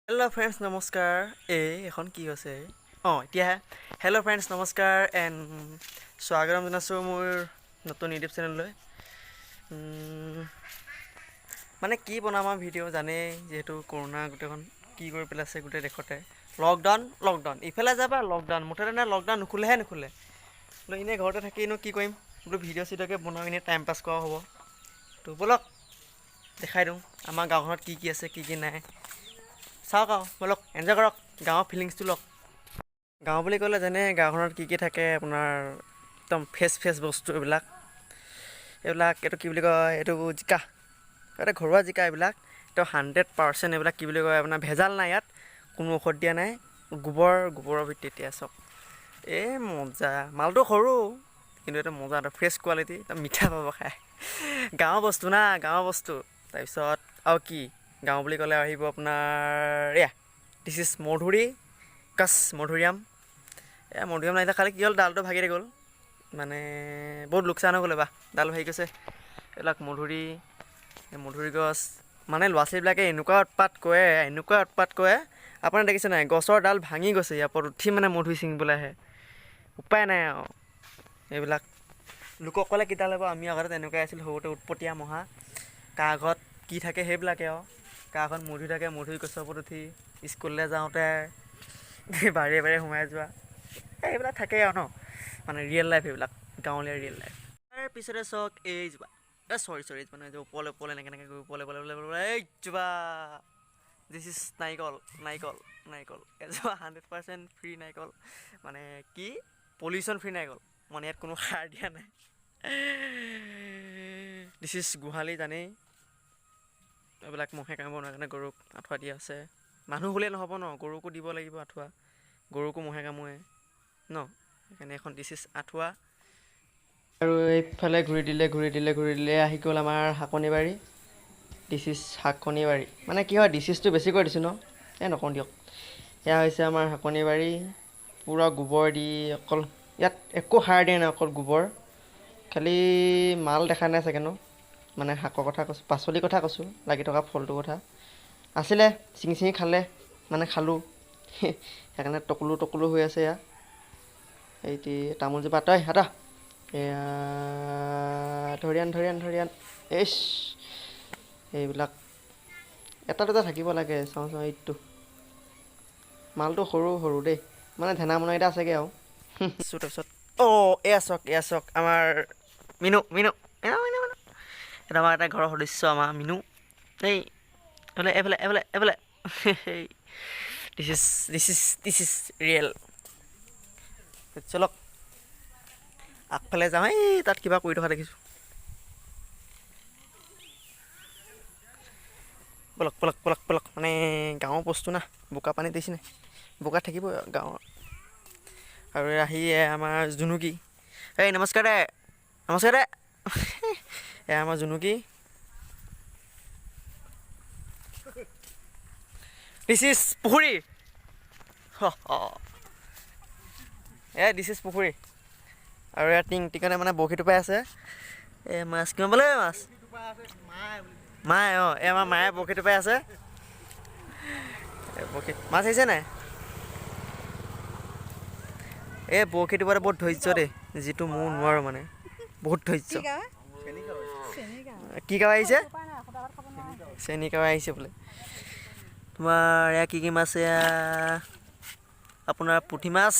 Hello' friends, নমস্কাৰ। এই এখন কি হৈছে? অঁ, এতিয়াহে। হেল্ল' ফ্ৰেণ্ডছ, নমস্কাৰ এণ্ড স্বাগতম জনাইছোঁ মোৰ নতুন ইউটিউব চেনেললৈ। মানে কি বনাম আৰু ভিডিঅ' জানেই, যিহেতু কৰোণা গোটেইখন কি কৰি পেলাইছে গোটেই দেশতে। লকডাউন লকডাউন, ইফালে যাবা লকডাউন, মুঠতে নে লকডাউন নুখোলেহে নুখোলে। বোলো এনেই ঘৰতে থাকিনো কি কৰিম, বোলো ভিডিঅ' চিডিঅ'কে বনাওঁ, এনেই টাইম পাছ কৰাও হ'ব। তো ব'লক দেখাই দিওঁ আমাৰ গাঁওখনত কি কি আছে, কি কি নাই। চাওক আৰু ব'লক, এনজয় কৰক, গাঁৱৰ ফিলিংছটো লওক। গাঁও বুলি ক'লে যেনে গাঁওখনত কি কি থাকে আপোনাৰ, একদম ফ্ৰেছ ফ্ৰেছ বস্তু এইবিলাক। এইবিলাক এইটো কি বুলি কয়, এইটো জিকা, এটা ঘৰুৱা জিকা এইবিলাক। তো 100% এইবিলাক কি বুলি কয় আপোনাৰ, ভেজাল নাই ইয়াত, কোনো ঔষধ দিয়া নাই, গোবৰ, গোবৰৰ ভিত্তিত। এতিয়া চাওক, এই মজা, মালটো সৰু কিন্তু এইটো মজা, এটা ফ্ৰেছ কোৱালিটি, একদম মিঠা পাব খাই। গাঁৱৰ বস্তু না, গাঁৱৰ বস্তু। তাৰপিছত আৰু কি গাঁও বুলি ক'লে আহিব আপোনাৰ, এয়া this is মধুৰি গছ, মধুৰিআম। এয়া মধুৰিআম লাগিলে, খালি কি হ'ল, ডালটো ভাগি গ'ল, মানে বহুত লোকচান হৈ গ'ল এবাৰ, ডাল ভাগি গৈছে। এইবিলাক মধুৰি, এই মধুৰি গছ, মানে ল'ৰা ছোৱালীবিলাকে এনেকুৱা উৎপাত কৰে, এনেকুৱা উৎপাত কৰে, আপোনাৰ দেখিছে নাই, গছৰ ডাল ভাঙি গৈছে, ইয়াৰ ওপৰত উঠি মানে মধুৰি ছিঙিবলৈ আহে, উপায় নাই আৰু। এইবিলাক লোকক ক'লে কিডাল হ'ব, আমি আগতে তেনেকুৱাই আছিলোঁ সৰুতে, উৎপতীয়া মহা। কাৰ ঘৰত কি থাকে সেইবিলাকে আৰু, কাৰ ঘৰত মধুৰি থাকে, মধুৰি গছৰ ওপৰত উঠি স্কুললৈ যাওঁতে বাৰীয়ে বাৰীয়ে সোমাই যোৱা, এই এইবিলাক থাকেই আৰু ন, মানে ৰিয়েল লাইফ এইবিলাক, গাঁৱলীয়া ৰিয়েল লাইফ। তাৰ পিছতে চাওক এইজোপা, এই চৰি চৰি, মানে ওপৰলৈ ওপৰলৈ এনেকৈ এনেকৈ গৈ ওপৰলৈ ওপৰলৈ ওপৰলৈ, এইজোপা this is নাৰিকল, নাৰিকল, নাৰিকল। এজোপা 100% ফ্ৰী নাৰিকল, মানে কি পলিউশ্যন ফ্ৰী নাৰিকল, মানে ইয়াত কোনো সাৰ দিয়া নাই। This is গোহালি, জানেই এইবিলাক মহে কামুৰিব নোৱাৰে কাৰণে গৰুক আঁঠুৱা দিয়া আছে। মানুহ হ'লে নহ'ব ন, গৰুকো দিব লাগিব আঁঠুৱা, গৰুকো মহে কামোৰে ন, সেইকাৰণে এখন this is আঁঠুৱা। আৰু এইফালে ঘূৰি দিলে, ঘূৰি দিলে, ঘূৰি দিলে, আহি গ'ল আমাৰ শাকনিবাৰী। This is শাকনিবাৰী, মানে কি হয়, this ইজটো বেছি কৰি দিছোঁ ন, এই নকওঁ দিয়ক। এয়া হৈছে আমাৰ শাকনিবাৰী, পূৰা গোবৰ দি, অকল ইয়াত একো সাৰ দিয়া নাই, অকল গোবৰ। খালি মাল দেখা নাই চাগে ন, মানে শাকৰ কথা কৈছোঁ, পাচলিৰ কথা কৈছোঁ, লাগি থকা ফলটোৰ কথা। আছিলে ছিঙি ছিঙি খালে, মানে খালোঁ, সেইকাৰণে টকলো টকলো হৈ আছে। এয়া এইটি তামোলজোপা, তই হাতা, এয়া ধৰিয়ান ধৰিয়ান ধৰিয়ান, এইচ এইবিলাক এটা দুটা থাকিব লাগে। চাওঁ চাওঁ, এইটো মালটো সৰু সৰু দেই, মানে ধেনা মোনাকেইটা আছেগৈ আৰু। তাৰপিছত অঁ, এয়া চাওক, এয়া চাওক আমাৰ মিনু, মিনু, মিনু, মিনু, মিনু। এটা আমাৰ এটা ঘৰৰ সদস্য আমাৰ মিনু। এই এইফালে, এইফালে, এইফালে, এইফালে। This is real. চলক আগফালে যাওঁ, এই তাত কিবা কৰি থকা দেখিছোঁ। ব'লক ব'লক ব'লক ব'লক। মানে গাঁৱৰ বস্তু না, বোকা পানী দিছে নাই, বোকাত থাকিব গাঁৱৰ। আৰু আহি আমাৰ জুনুকি, এই নমস্কাৰ দে, নমস্কাৰ দে। এয়া আমাৰ জুনুকি। This is পুখুৰী, এ this is পুখুৰী। আৰু ইয়াত টিং টিকনে মানে বৰশী টোপাই আছে। এই মাছ কিমান পালে, মাছ মায়ে, অঁ, এই আমাৰ মায়ে বৰশী টোপাই আছে। বৰশী মাছ আহিছে নাই? এই বৰশী টোপাটো বহুত ধৈৰ্য দেই, যিটো মোৰ নোৱাৰোঁ, মানে বহুত ধৈৰ্য। কি কাৱৈ আহিছে? চেনি কাৱৈ আহিছে বোলে। তোমাৰ এয়া কি কি মাছ? এয়া আপোনাৰ পুঠি মাছ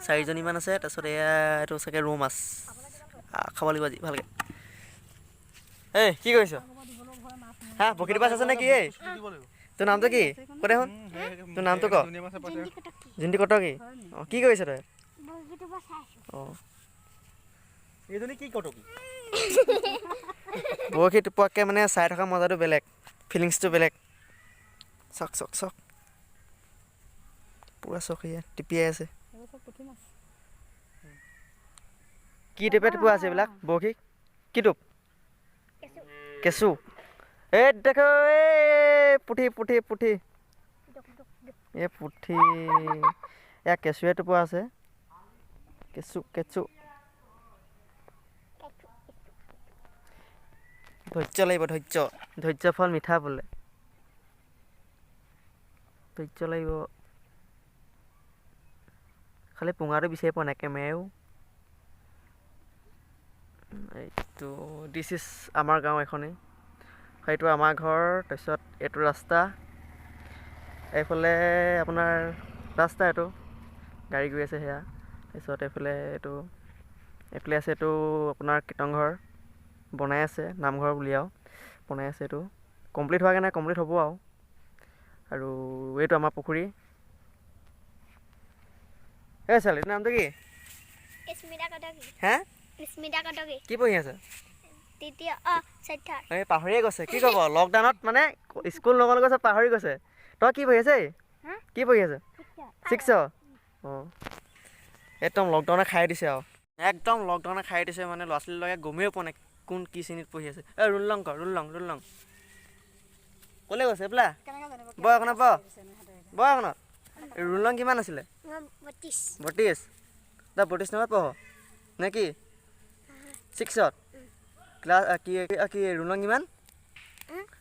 চাৰিজনীমান আছে। তাৰপিছত এয়া এইটো চাগে ৰৌ মাছ, খাব লাগিব আজি ভালকৈ। এই কি কৰিছ হা? বৰশী টোপা আছে নে কি? এই তোৰ নামটো কি ক দেখোন, তোৰ নামটো ক। জোনটি কটকী। অঁ, কি কৰিছ তই? অঁ। এইজনী কি কটকী? বৰশী টোপোৱাকৈ মানে চাই থকা মজাটো বেলেগ, ফিলিংছটো বেলেগ। চাওক চাওক চাওক, পূৰা চক, এয়া টিপিয়াই আছে। কি টোপে টোপোৱা আছে এইবিলাক বৰশী? কি টোপ? কেঁচু। এই দেখ, এই পুঠি, পুঠি, পুঠি, এই পুঠি। এয়া কেঁচুৱে টোপোৱা আছে, কেঁচু, কেঁচু। ধৈৰ্য লাগিব, ধৈৰ্য, ধৈৰ্য ফল মিঠা বোলে। ধৈৰ্য লাগিব। খালি পুঙাটো বিচাৰি পোৱা নাই কেমেৰাও। এইটো this is আমাৰ গাঁও এখনেই, সেইটো আমাৰ ঘৰ। তাৰপিছত এইটো ৰাস্তা, এইফালে আপোনাৰ ৰাস্তা, এইটো গাড়ী গৈ আছে সেয়া। তাৰপিছত এইফালে এইটো, এইফালে আছে এইটো আপোনাৰ কীৰ্তনঘৰ বনাই আছে, নামঘৰ বুলি আৰু বনাই আছে। এইটো কমপ্লিট হোৱাগৈ নাই, কমপ্লিট হ'ব আৰু। আৰু এইটো আমাৰ পুখুৰী। এই ছোৱালী, তোৰ নামটো কি? স্মিতা কটকী। হে? স্মিতা কটকী। কি পঢ়ি আছে? তৃতীয়, চতুৰ্থ। এই পাহৰিয়ে গৈছে, কি ক'ব, লকডাউনত মানে স্কুল নগ'লে গৈছে, পাহৰি গৈছে। তই কি পঢ়ি আছে? কি পঢ়ি আছে? ছিক্স। অঁ, একদম লকডাউনে খাই দিছে আৰু, একদম লকডাউনে খাই দিছে। মানে ল'ৰা ছোৱালীবিলাকে গমেই পোৱা নাই কোন কি শ্ৰেণীত পঢ়ি আছে। এই ৰোল নং ক, ৰোল নং, ৰোল নং। ক'লৈ গৈছে এইফালে? বহ এখনত, বহ, বহ এখনত। ৰোল নং কিমান আছিলে? 32। 32। তই 32 নম্বৰত পঢ় নে কি? ছিক্সত ক্লাছ কি? কি ৰোল নং কিমান?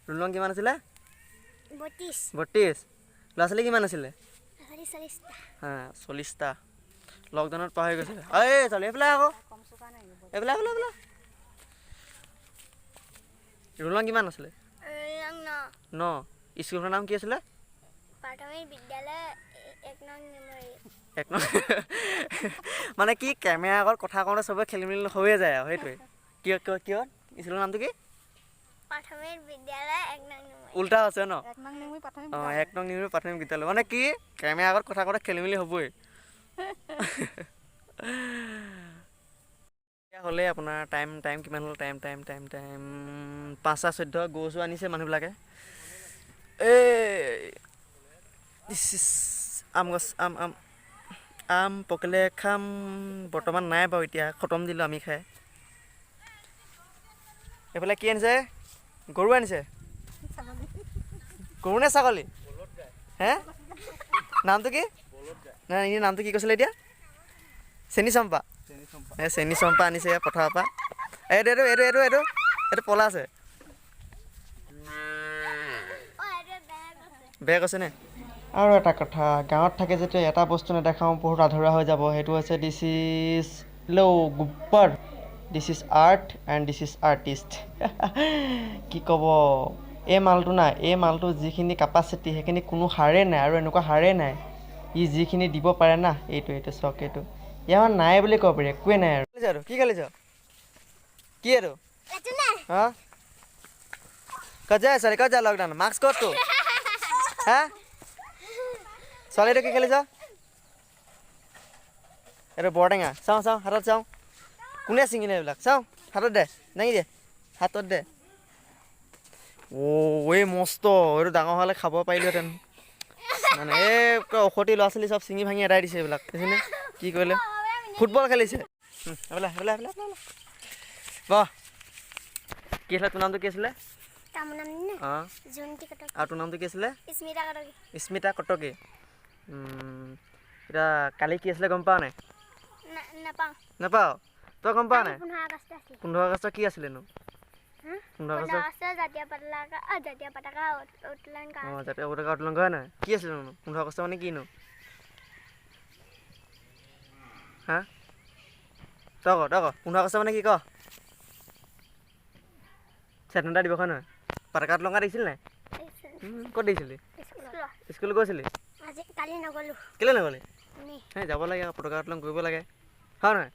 ৰোল নং কিমান আছিলে? 32। 32। ল'ৰা ছোৱালী কিমান আছিলে? 40টা। হা, 40টা। লকডাউনত পাহৰি গৈছে। এই ছোৱালী, এইফালে আকৌ, এইফালে, এইফালে, এইফালে। ৰোল নং কিমান আছিলে? ৰং 9। 9। স্কুলখনৰ নাম কি আছিলে? প্ৰাথমিক বিদ্যালয় 1 নং নিমৰি। 1 নং। মানে কি, কেমেৰা আগত কথা কওঁতে চবে খেলি মেলি হৈয়ে যায় আৰু সেইটোৱে। কিয় কিয় কিয় স্কুলৰ নামটো কি? প্ৰাথমিক বিদ্যালয় 1 নং নিমৰি। উল্টা আছে ন? 1 নং নিমুৰি প্ৰাথমিক। অঁ, 1 নং নিমৰি প্ৰাথমিক বিদ্যালয়। মানে কি, কেমেৰা আগত কথা কওঁতে খেলি মেলি হ'বই। এতিয়া হ'লে আপোনাৰ টাইম, টাইম কিমান হ'ল? Time, time, time, time 5:14। গৰু চৰু আনিছে মানুহবিলাকে। এই আম গছ, আম, আম, আম পকিলে খাম। বৰ্তমান নাই বাৰু, এতিয়া খতম দিলোঁ আমি খাই। এইফালে কি আনিছে? গৰু আনিছে। গৰু নে ছাগলী হে? নামটো কি? নাই, এনেই নামটো কি কৈছিলে এতিয়া? চেনি চম্পা। এই চেনি চম্পা আনিছে পথাৰৰ পৰা। এইটো, এইটো, এইটো, এইটো, এইটো, এইটো পলা আছে। বেয়া কৈছে নে? আৰু এটা কথা, গাঁৱত থাকে যেতিয়া এটা বস্তু নেদেখাওঁ বহুত আধৰুৱা হৈ যাব। সেইটো হৈছে this is ল' গোবৰ, this is art and this is artist. কি ক'ব, এই মালটো নাই, এই মালটো যিখিনি কেপাচিটি সেইখিনি কোনো হাৰেই নাই আৰু এনেকুৱা হাৰেই নাই। ই যিখিনি দিব পাৰে না, এইটো, এইটো চাওক, এইটো ইয়াৰ নাই বুলি ক'ব পাৰি, একোৱেই নাই। আৰু কি খেলিছ? কি এইটো? হা, ক'ত যায় ছোৱালী? ক'ত যায়? লকডাউন, মাস্ক ক'ত তোৰ? হা ছোৱালীটো কি খেলিছ? এইটো বৰটেঙা। চাওঁ, চাওঁ হাতত, চাওঁ কোনে ছিঙিলে এইবিলাক। চাওঁ হাতত দে, দাঙি দে, হাতত দে। অ' এই মস্ত, এইটো ডাঙৰ হ'লে খাব পাৰিলোহেঁতেন। মানে এই ঔষধি ল'ৰা ছোৱালী চব ছিঙি ভাঙি এদাই দিছে এইবিলাক। দেখিছেনে কি কৰিলে? ফুটবল খেলিছে। এইফালে, এইফালে, এইফালে, এইফালে বাহ। কি আছিলে তোৰ নামটো? কি আছিলে? অঁ, আৰু তোৰ নামটো কি আছিলে? স্মিতা কটকী। এতিয়া কালি কি আছিলে গম পাৱ নাই? নাপাৱ? তই গম পাৱ নাই? 15 আগষ্ট কি আছিলেনো? 15 আগষ্ট জাতীয় পতাকা উত্তোলন। অঁ, জাতীয় পতাকা উত্তোলন কৰা নাই? কি আছিলেনো 15 আগষ্ট মানে কিনো? হা, তই ক, তই ক, 15 আগষ্ট মানে কি ক? স্বাধীনতা দিৱস হয় নহয়? পতাকা উত্তোলন কৰা দেখিছিলি নাই? ক'ত দেখিছিলি? স্কুল গৈছিলি? কেলৈ নগ'লি? সেই যাব লাগে, পতাকা উত্তোলন কৰিব লাগে, হয় নহয়?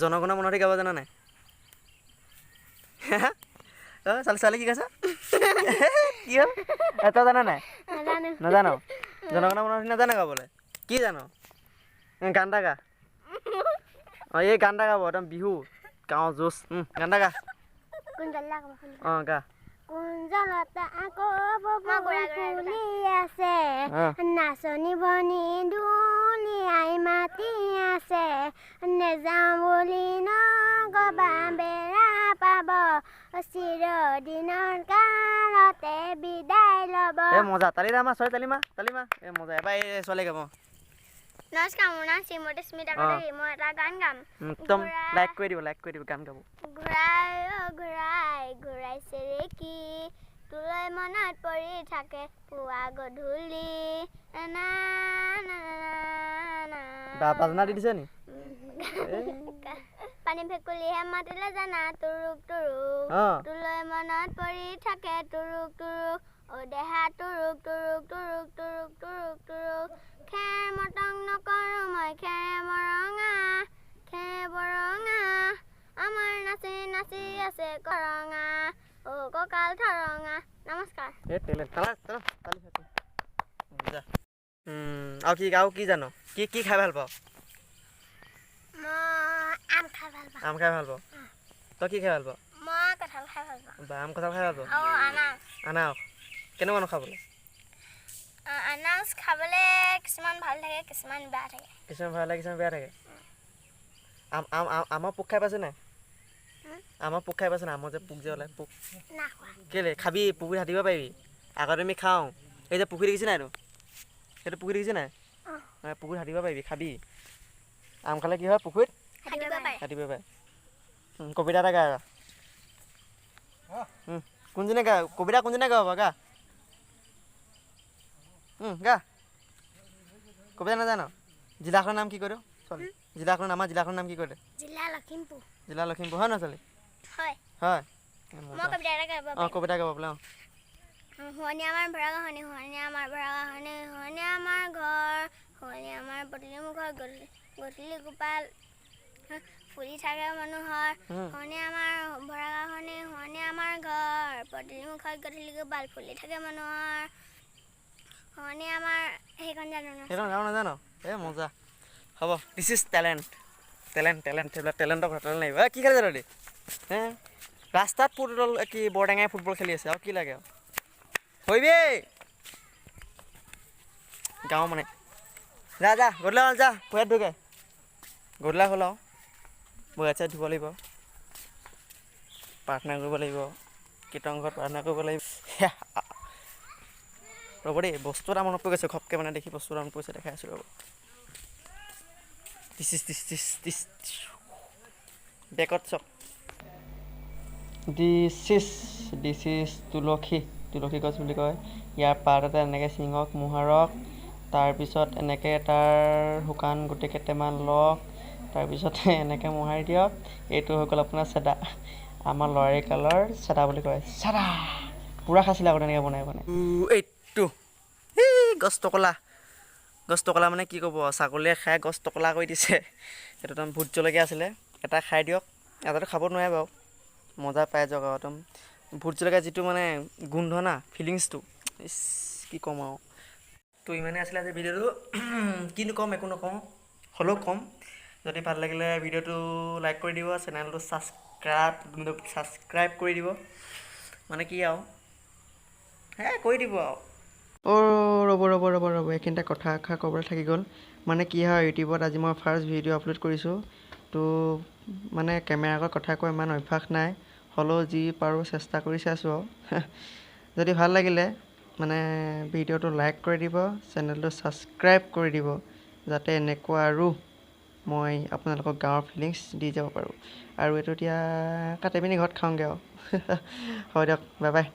জনগণ মনতে গাব জানা নাই? অঁ ছোৱালী, ছোৱালী কি কৈছ? কি হ'ল, তই জানা নাই? নাজান? জনগণ মনতে নাজানে গাবলৈ? কি জান? গান এটা গা। অঁ, এই গান এটা গাব, একদম বিহু গাঁৱৰ জোচ। গান এটা গা। অঁ, গা। কুঞ্জলতা আকৌ ফুলি আছে, নাচনী বনি দুলিয়াই মাতি আছে, নেযাওঁ বুলি নগবা বেয়া পাব, চিৰদিনৰ কাৰণতে বিদায় ল'ব। এই মজা, তালি দে আমাৰ ছোৱালী, তালি মা, তালি মা। এই মজা, এবাৰ এই ছোৱালী গাব। নমস্কাৰ, মোৰ নাম শ্ৰীমতী স্মিতা কটকী। মই এটা গান গাম। একদম লাইক কৰি দিব, লাইক কৰি দিব। গান গাব। ঘূৰাই অ ঘূৰাই ঘূৰাই চেৰেকী, তোলৈ মনত পৰি থাকে পুৱা গধূলি না না না। বাজনা দি দিছে নি? পানী ভেকুলীহে মাতিলে জানা তুৰুক তুৰুক, তোলৈ মনত পৰি থাকে তুৰুক তুৰুক, অ দেহা তুৰুক তুৰুক তুৰুক তুৰুক তুৰুক তুৰুক। খেৰ মটং নকৰোঁ মই খেৰে মৰঙা, খেৰে বৰঙা, আমাৰ নাচি নাচি আছে কৰঙা, অ কঁকাল থৰঙা। নমস্কাৰ। আৰু কি জান? কি কি খাই ভাল পাওঁ? আম খাই ভাল পাওঁ। আম খাই ভাল পাওঁ। তই কি খাই ভাল পাওঁ? মই কঁঠাল খাই ভাল পাওঁ। বা আম কঁঠাল খাই ভাল পাওঁ। আনাৰস কেনেকুৱানো খাবলৈ? আনাৰস খাবলৈ কিছুমান ভাল থাকে, কিছুমান বেয়া থাকে। কিছুমান ভাল লাগে, কিছুমান বেয়া থাকে। আম আম আমৰ পোক খাই পাইছে নাই? আমৰ পোক খাই পাইছে নাই? আমৰ যে পোক যে ওলায় পোক। কেলে খাবি? পুখুৰীত হাতিব পাৰিবি। আগতে আমি খাওঁ। এই যে পুখুৰী দেখিছে নাই? এইটো সেইটো পুখুৰী দেখিছে নাই? পুখুৰীত হাতিব পাৰিবি, খাবি। আম খালে কি হয়? পুখুৰীত হাতিব পাৰে। কবিতা এটা গা। কোনজনে গা? কবিতা কোনজনে গাব? গা গা। কবিতা নাজান? জিলাখনৰ নাম কি কৈ? ছোৱালী, জিলাখনৰ আমাৰ জিলাখনৰ নাম কি কৈ? জিলা লখিমপুৰ। জিলা লখিমপুৰ হয় নহয় ছোৱালী? হয়। হয়। অঁ, কবিতা গাব বোলে। অঁ। শুৱনি আমাৰ ভৰা গাহনি, শুৱনি আমাৰ ভৰা গাহনি, শুৱনি আমাৰ ঘৰ, শুৱনি আমাৰ পদূলি মুখৰ গধূলি গোপাল ফুলি থাকে মানুহৰ, শুৱনি আমাৰ ভৰা গাহনি, শুৱনি আমাৰ ঘৰ, পদূলি মুখত গধূলি গোপাল ফুলি থাকে মানুহৰ, শুৱনি আমাৰ। সেইখন জানো? সেইখন গাব নাজানো? এই মজা হ'ব। This is talent, talent, talent. সেইবিলাক টেলেণ্টৰ কথা, টেলেণ্ট লাগিব। কি খেলে জানো দেই? হে, ৰাস্তাত ফুটবল কি বৰটেঙাই ফুটবল খেলি আছে, আৰু কি লাগে আৰু কৰিবি গাঁও মানে। যা যা, গধূলা হ'ল, যা ভৰিয়াত ধুগে। গধূলা হ'ল আৰু ভৰিয়াত চাই ধুব লাগিব, প্ৰাৰ্থনা কৰিব লাগিব, কীৰ্তন ঘৰত প্ৰাৰ্থনা কৰিব লাগিব। ৰ'ব দেই, বস্তু এটা মনত পৰি গৈছে ঘপকৈ, মানে দেখি বস্তু এটা মনত পৰিছে, দেখাই আছোঁ ৰ'ব। This is this this this বেকত চাওক। This is তুলসী, তুলসী গছ বুলি কয়। ইয়াৰ পাত এটা এনেকৈ ছিঙক, মোহাৰক, তাৰপিছত এনেকৈ তাৰ শুকান গোটেই কেইটামান লওক, তাৰপিছত এনেকৈ মোহাৰি দিয়ক। এইটো হৈ গ'ল আপোনাৰ চেদা। আমাৰ ল'ৰালি কালৰ চেদা বুলি কয়। চেদা পূৰা খাইছিলে আগতে এনেকৈ বনাই বনাই। এইটো এই গছ টকলা, গছ টকলা মানে কি ক'ব, ছাগলীয়ে খাই গছ টকলা কৰি দিছে। সেইটো একদম ভোট জলকীয়া আছিলে, এটা খাই দিয়ক। এটাতো খাব নোৱাৰে বাৰু, মজা পাই যাওক আৰু। একদম ভোট জলকীয়া যিটো মানে গোন্ধ না, ফিলিংছটো, ইছ কি ক'ম আৰু। তো ইমানেই আছিলে আজি ভিডিঅ'টো। কিনো ক'ম, একো নকওঁ, হ'লেও ক'ম, যদি ভাল লাগিলে ভিডিঅ'টো লাইক কৰি দিব, চেনেলটো ছাবস্ক্ৰাইব কৰি দিব, মানে কি আৰু হে কৰি দিব আৰু। অ' ৰ'ব ৰ'ব ৰ'ব ৰ'ব, এইখিনিতে কথা এষাৰ ক'বলৈ থাকি গ'ল। মানে কি হয়, ইউটিউবত আজি মই ফাৰ্ষ্ট ভিডিঅ' আপলোড কৰিছোঁ, তো মানে কেমেৰাৰ আগত কথা কোৱা ইমান অভ্যাস নাই, হ'লেও যি পাৰোঁ চেষ্টা কৰি চাইছোঁ আৰু। যদি ভাল লাগিলে মানে ভিডিঅ'টো লাইক কৰি দিব, চেনেলটো ছাবস্ক্ৰাইব কৰি দিব, যাতে এনেকুৱা আৰু মই আপোনালোকক গাঁৱৰ ফিলিংছ দি যাব পাৰোঁ। আৰু এইটো এতিয়া কাটি পিনি ঘৰত খাওঁগৈ আৰু। হ'ব দিয়ক, বাই বাই।